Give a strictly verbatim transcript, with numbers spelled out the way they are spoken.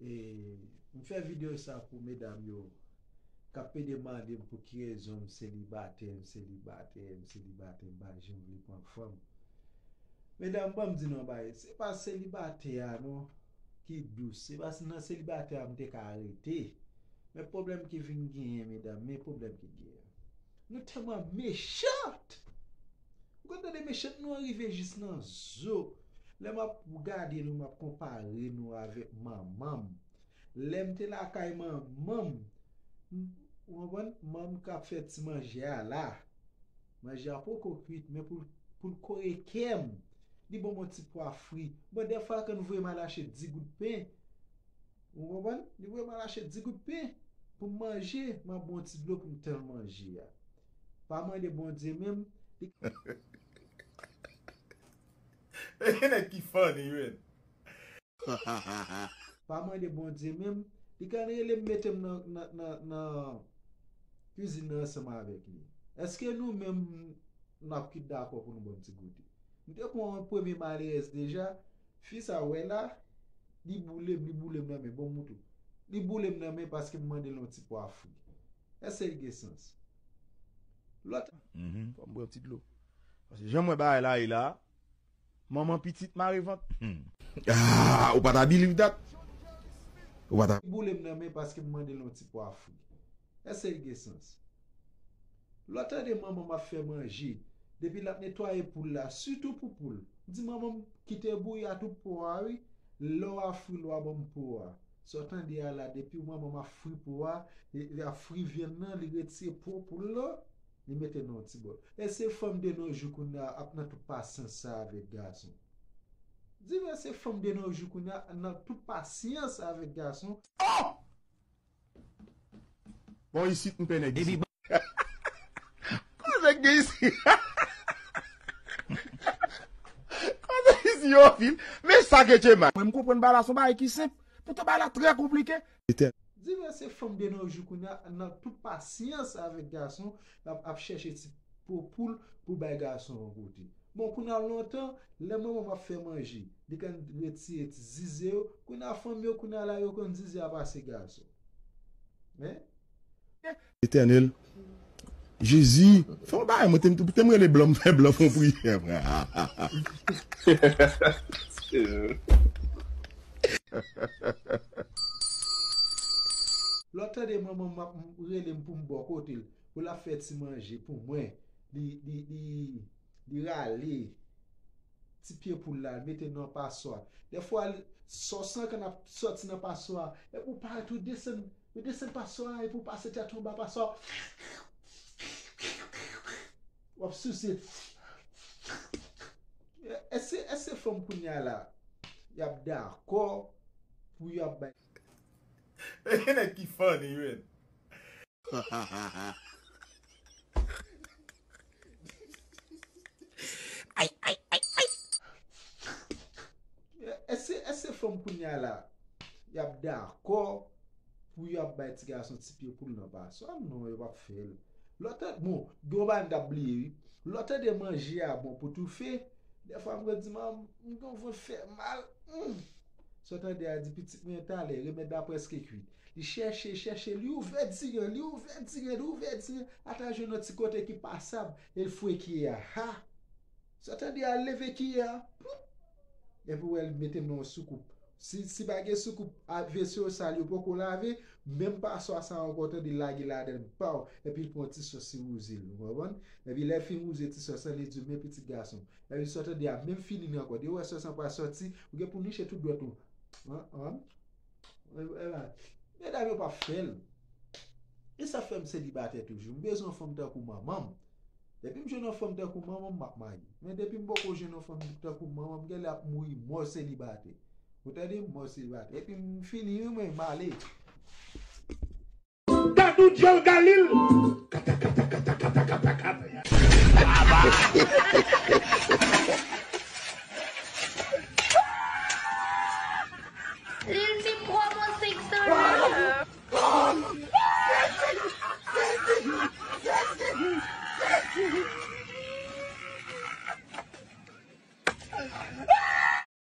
E, m fè videyo sa pou medam yo k ap pede mande m pou ki rezon m selibatè, m selibatè, m selibatè, m pa janm vle pran fanm. Medam, ban m di nou yon bagay, se pa selibatè a non ki dous, se pa nan selibatè a m te ka rete. Men pwoblèm ki vin genyen, medam, men pwoblèm ki genyen. Nou tèlman mechan! Ou konn tande mechan nou an rive jis nan zo. Lè m ap gade nou, m ap konpare nou avèk manman m. Lè m te lakay manman m, m, ou konprann? Manman m k ap fè ti manje a la. Manje a poko kwit, men pou l, pou l kore kè m, li ban m yon ti pwa fri. Bon, dèfwa, kan l voye m al achte di gout pen, ou konprann? Li voye m al achte di gout pen pou m manje, m ap bwè yon ti dlo pou m tann manje a. Pa mande Bondye menm, li E nèg ki funny, wi. Pa mande Bondye menm, li ka rele m, mete m nan, nan, nan, nan kwizin nan ansanm avèk li. Èske nou menm n ap ki dakò pou nou ban m ti goute? M te pran yon premye malerèz deja, fi sa w wè la, li boule m, li boule m nan men, bon m moutou. Li boule m nan men paske m mande l yon ti pwa fri. Èske l gen sans? Lòt Mhm. Fò m bwè yon ti dlo. Paske jan m wè bagay la ye la, manman pitit mare vant. Hmm. Ah, ou pa ta believe that? Ou pa ta Li boule m nan men paske m mande l yon ti pwa fri. Èske l gen sans? Lè w tande manman m ap fè manje, depi l ap netwaye poul la, sitou pou poul, m di manman m kite bouyi a tout po a wi, lè w a fri l w a ban m po a. Sa w tande a la, depi manman m ap fri po a, li, li ap fri vyann nan, li retire po poul lan, li mete nan yon ti bòl. E se fanm de nos jours kounye a ap nan tout pasyans sa avèk gason. Di mwen se fanm de nos jours kounye a nan tout pasyans avèk gason. Oh! Bon, isit m pè nèg isit. Koze k gen isit? Koze isit yo vin? Men sa ke Djema. Mwen m konprann bagay la se yon bagay ki senp. Poutan bagay la trè konplike. Di mwen se fanm de nos jours kounye a nan tout pasyans avèk gason, ap, ap chèche ti po poul pou bay gason an goute. Bon, kounye a lontan, lè manman m ap fè manje, li konn retire ti zize yo, kounye a fanm yo kounye a la yo konn zize a pase gason. Men, Etènèl. Jezi, fè yon bagay, mwen te, te m rele blan, m fè blan fè yon priyè, frè. Lè w tande manman m ap rele m pou m bò kote l, pou l ap fè ti manje pou mwen, li, li, li, li rale ti pye poul la, li mete nan paswa. Dèfwa, sòs lan konn ap sòti nan paswa, epi w parèt ou desann, ou desann paswa a, epi w pase tèt ou anba paswa a. W ap souse. Èske, èske fanm kounye a la, y ap dakò pou y ap bay E nèg ki funny, wi. Ay, ay, ay, ay. Èske, èske fanm kounye a la, y ap dakò pou y ap bay ti gason ti pye poul nan paswa? Non, yo p ap fè l. Lè w tande, bon, gen yon bagay m t ap bliye, wi. Lè w tande manje a bon pou toufe, dèfwa m konn di, "Manman, m gen yon vant fè mal." Hmm. Sa w tande a di, "Pitit mwen, talè, remèd la prèske kwit." Li chèche, chèche, li ouvè diren, li ouvè diren, li ouvè diren, ata jwenn yon ti kote ki pasab, e l fouye kiyè a. Ha! Sa w tande a, leve kiyè a, ploup! Epi w wè l mete nan yon soukoup. Si, si pa gen soukoup, a, veso yo sal, yo poko lave, menm paswa sa a ankò, w tande l lage ladan l, paw, epi l pran ti sòs, li wouze l, ou konprann? Epi lè l fin wouze ti sòs lan, li di w, "Men pitit gason." Epi sa w tande a, menm fini li ankò, depi w wè sòs lan pa sòti, ou gen pou niche tout dwèt ou. An, an. E, e, medam yo p ap fè l. E sa fè m selibatè toujou. M bezwen yon fanm tankou manman m. Depi m jwenn yon fanm tankou manman m, m ap marye. Men depi m poko jwenn yon fanm tankou manman m, genlè ap mouri mò selibatè. Ou tande? Mò selibatè. Epi m fini, wi, mwen, m ale. Dadou Djòl Galil. Kata, kata, kata, kata, kata, kata.